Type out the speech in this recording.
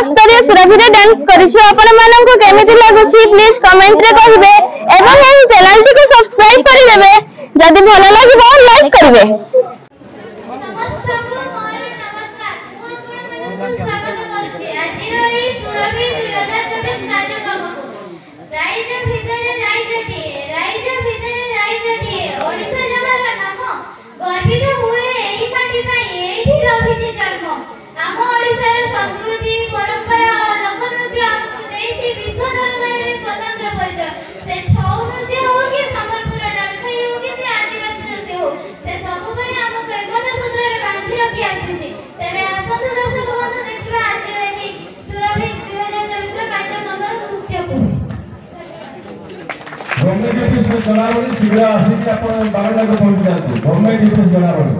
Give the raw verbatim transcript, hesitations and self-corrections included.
ସ୍ତରୀୟ ସୁରଭିରେ ଡ୍ୟାନ୍ସ କରିଛୁ। ଆପଣମାନଙ୍କୁ କେମିତି ଲାଗୁଛି ପ୍ଲିଜ୍ କମେଣ୍ଟରେ କହିବେ ଏବଂ ଏହି ଚ୍ୟାନେଲଟିକୁ ସବସ୍କ୍ରାଇବ୍ କରିଦେବେ। ଯଦି ଭଲ ଲାଗିବ ଲାଇକ୍ କରିବେ। ସମସ୍ତଙ୍କୁ ମୋର ନମସ୍କାର। ମୁଁ ଆପଣମାନଙ୍କୁ ସ୍ୱାଗତ କରୁଛି ଆଜିର ଏହି ସୁରଭି ଦୁଇ ହଜାର ଚବିଶ କାର୍ଯ୍ୟକ୍ରମକୁ। ରାଇଜ ଭିତରେ ରାଇଜଟିଏ, ରାଇଜ ଭିତରେ ରାଇଜଟିଏ, ଓଡ଼ିଶା ଯାହାର ନାମ, ଗର୍ବିତ ହୁଏ ଏହି ମାଟି ପାଇଁ, ଏଇଠି ଲଭିଛି ଜନ୍ମ। ଆମ ଓଡ଼ିଶାର ସଂସ୍କୃତି, ପରମ୍ପରା ଓ ଲୋକନୃତ୍ୟ ଆମକୁ ଦେଇଛି ବିଶ୍ୱ ଦରବାରରେ ସ୍ୱତନ୍ତ୍ର ପରିଚୟ। ସେ ଛଉ ନୃତ୍ୟ ହଉ କି ସମ୍ବଲପୁର ଡାଲଖାଇ ହଉ କି ସେ ଆଦିବାସୀ ନୃତ୍ୟ ହଉ, ସେ ସବୁବେଳେ ଆମକୁ ଏକତା ସୂତ୍ରରେ ବାନ୍ଧି ରଖି ଆସିଛି। ତେବେ ଆସନ୍ତୁ ଦର୍ଶକ ବନ୍ଧୁ ଦେଖିବା ଆଜିର ଏହି ସୁରଭି ଦୁଇ ହଜାର ଚବିଶର କାର୍ଯ୍ୟକ୍ରମର ନୃତ୍ୟକୁ। ଗଭର୍ଣ୍ଣମେଣ୍ଟ ଅଫିସର ଜଣାବଳି ଶୀଘ୍ର ଆସିକି ଆପଣ ବାରଣ୍ଡାକୁ ପହଞ୍ଚି ଯାଆନ୍ତୁ। Government office ଜଣାବଳି।